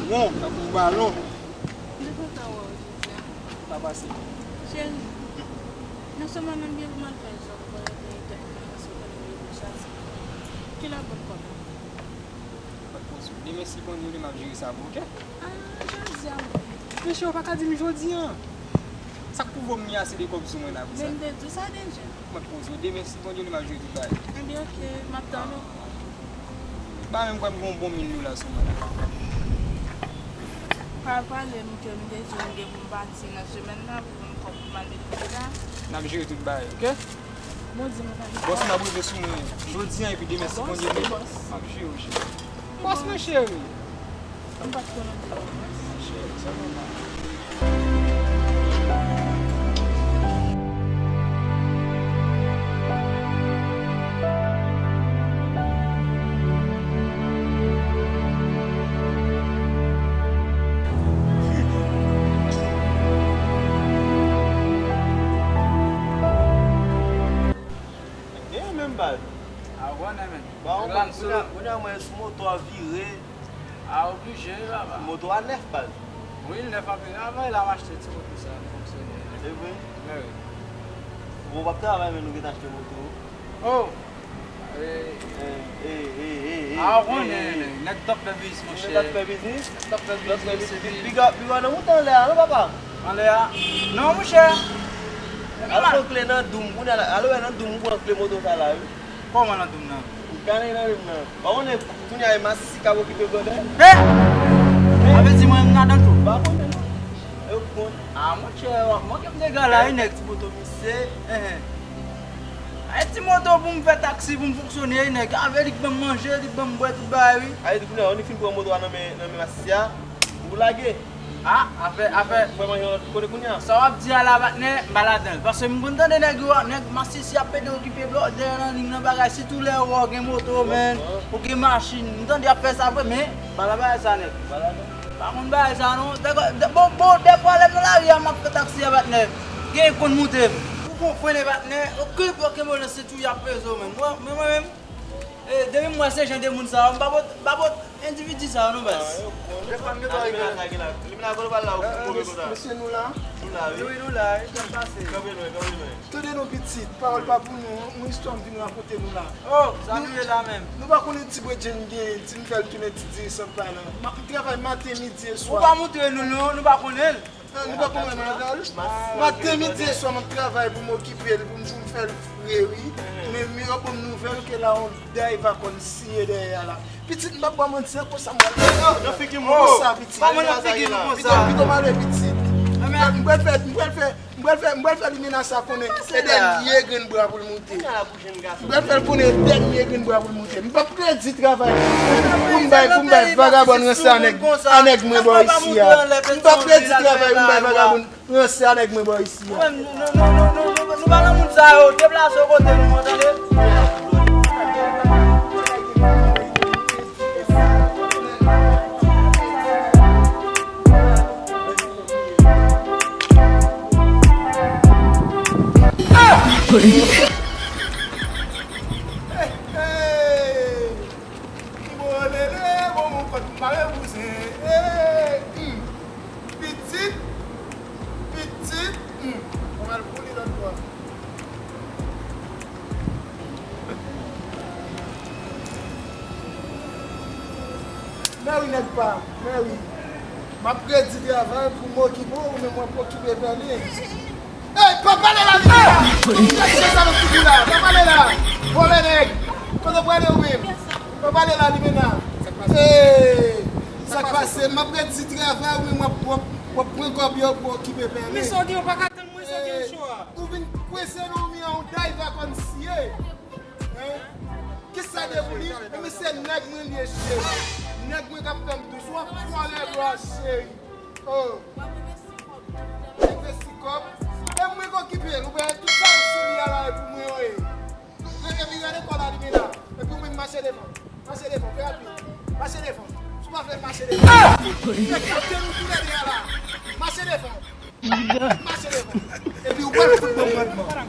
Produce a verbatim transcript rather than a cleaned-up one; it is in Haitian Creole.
Bon, tankou yon balon. M te kontan wè w jodi a. Sa pase? Cheri, nan semèn nan m gen pou m al fè zòt pou rete tèt mwen paske w konnen m gen chase. Kilè w ap ban m kòb la? Mwen poze w. Demen si Bondye vle m ap jere sa pou ou, oke? Ah, jodi a m vle. Mesye, ou pa ka di m jodi a. Sa k pwouve w m gen ase de kòb sou mwen la pou sa? Men m te di w sa deja. Mwen poze w. Demen si Bondye vle m ap jere tout bagay. Ebyen, oke, m ap tann ou. Ba menm kwè m gen yon bon mil dola sou mwen la. Pral pale m ke m te di w m gen pou m pati nan semèn nan pou m kòb pou m al met kote la. N ap jere tout bagay, oke? Bondye m konn. Bòs m ap rive sou mwen jodi a epi demen si Bondye vle m ap jere w, cheri. Bòs mwen, cheri. M pa t konnen de ou. Cheri, sa nòmal. Genyen menm baz. A, ou konnen, men. Ba, ou konnen, kounye a, kounye a mwen sou moto a vire. A, oblije, wi, papa. Moto a nèf baz. Wi, l nèf anpil. Avan, la m achte ti moto sa, fonksyonè. Se vre? Wi, wi. Bon, w ap travay, men nou gentan achte moto. Oh! Eh, eh, eh, eh, eh, a, ou konnen, eh, nèg t ap fè biznis, monchè. Nèg t ap fè biznis? Nèg t ap fè biznis, epi piga, piga nan moto anlè a, non, papa? Anlè a? Non, monchè. Al pran kle nan doum, kounye a la, al wè nan doum, ou pran kle moto sa la, wi. Kòman nan doum nan? Ou gade nan doum nan. Pa konnen, kounye a, e masisi k ap okipe blòdè. He! Sa vle di mwen, m ladan tou? Pa konnen, non. E ou konn. A, monchè, w ap manke m dega la, wi, nèg ti moto misye. Enhen. Ay, ti moto pou m fè taksi, pou m fonksyone, nèg. Avè li k ban m manje, li k ban m bwè, tout bagay, wi. Ay, di kounye a, ou fin pran moto a nan men, nan men masisi a, ou lage. A, afè, afè. Mwen manje yon lòt kote kounye a. Sa w ap di a la, patnè, m pa ladan l. Paske m konn tande nèg yo, nèg masisi ap pede okipe blòdè nan liy nan bagay, sitou lè ou gen moto, men, ou gen machin. M tande y ap fè sa vre, men, m pa nan bagay sa, nèg. M pa ladan l. Pa konn bagay sa non. Dèfwa, dè-, bon, bon, dèfwa lè m nan lari a, m ap fè taksi a, patnè. Gen konn moute m. Ou konn frennen, patnè. Oke, oke, mwen nan senti w y ap peze w menm. Mwen, men mwen menm, eh, depi m wè se jan de moun sa yo, m pa pot, m pa pot endividi sa yo non, baz. Dèfwa m gen twa limena sa ki la. Limena, kote w pral la, ou fin move konsa. Mesye, nou la? Nou la, wi. Wi, wi, nou la, wi. Sa k pase? Kanpe lwen, kanpe lwen. Tande non pitit, pawòl pa pou nou, yon istwa m vin rakonte nou la. Oh, sa nou ye la menm? Nou pa konnen ti bredjenn gen, di m fè l tounen ti dirisan pa la. M ap travay maten, midi e swa. Ou pa montre nou non, nou pa konnen l. Ah, nou pa konnen l, madanm. Maten, midi e swa, m ap travay pou m okipe l, pou m, pou m fè l fre, wi. Men, men yo ban m nouvèl ke la, yon day vakòn siye dèyè a la. Pitit, m p ap ba w manti, se konsa m pral fè. Nan figi m, konsa, pitit. Pa mwen nan figi m konsa. Pito, pito m ale, pitit. M pral fè, m pral fè, m pral fè, m pral fè limena sa konnen e dènye grenn bra pou l moute. M pral fè l konnen e dènye grenn bra pou l moute. M p ap kredi travay pou m bay, pou m bay vagabòn ranse a nèg, a nèg mwen bò isi a. M p ap kredi travay pou m bay vagabòn ranse a nèg mwen bò isi a. Ou menm, nou, nou, nou pa nan moun sa yo, deplase w kote nou an, tande? Pitit, pitit, hmm, mwen al pou li lòt bò. Mèwi nèg pa m, mèwi. M ap redi travay pou m okipe w, ou menm w ap okipe Pèlen. Ey, pa pale la, li la! Gad jan sa nan figi la, pa pale la! Vòlè nèg! Kote w prale ou menm? Pa pale la, limena! Ey! Sa k pase? M ap redi travay, ou menm w ap, w ap, w ap pran kòb yo pou okipe Pèlen. Men sa w gen, ou pa ka tann mwen, sa w gen cho a. Ou vin kwense nan mi an, yon day vakòn siye. Hein? Kisa de pou li? Enben se nèg mwen li ye cheri. Nèg mwen k ap fè m dous. W ap vòlè bra cheri. Oh. Envesti kòb. E mwen k okipe l. Ou wè tout sa yo sou li a la e pou mwen yo ye. Epi gade kò la li gen la. Epi ou menm mache devan. Mache devan, fè rapid. Mache devan. Si w pa fè mache devan. Fè kapte nou toulède a la. Mache devan. Mache devan. Epi ou pral fout ban m randman.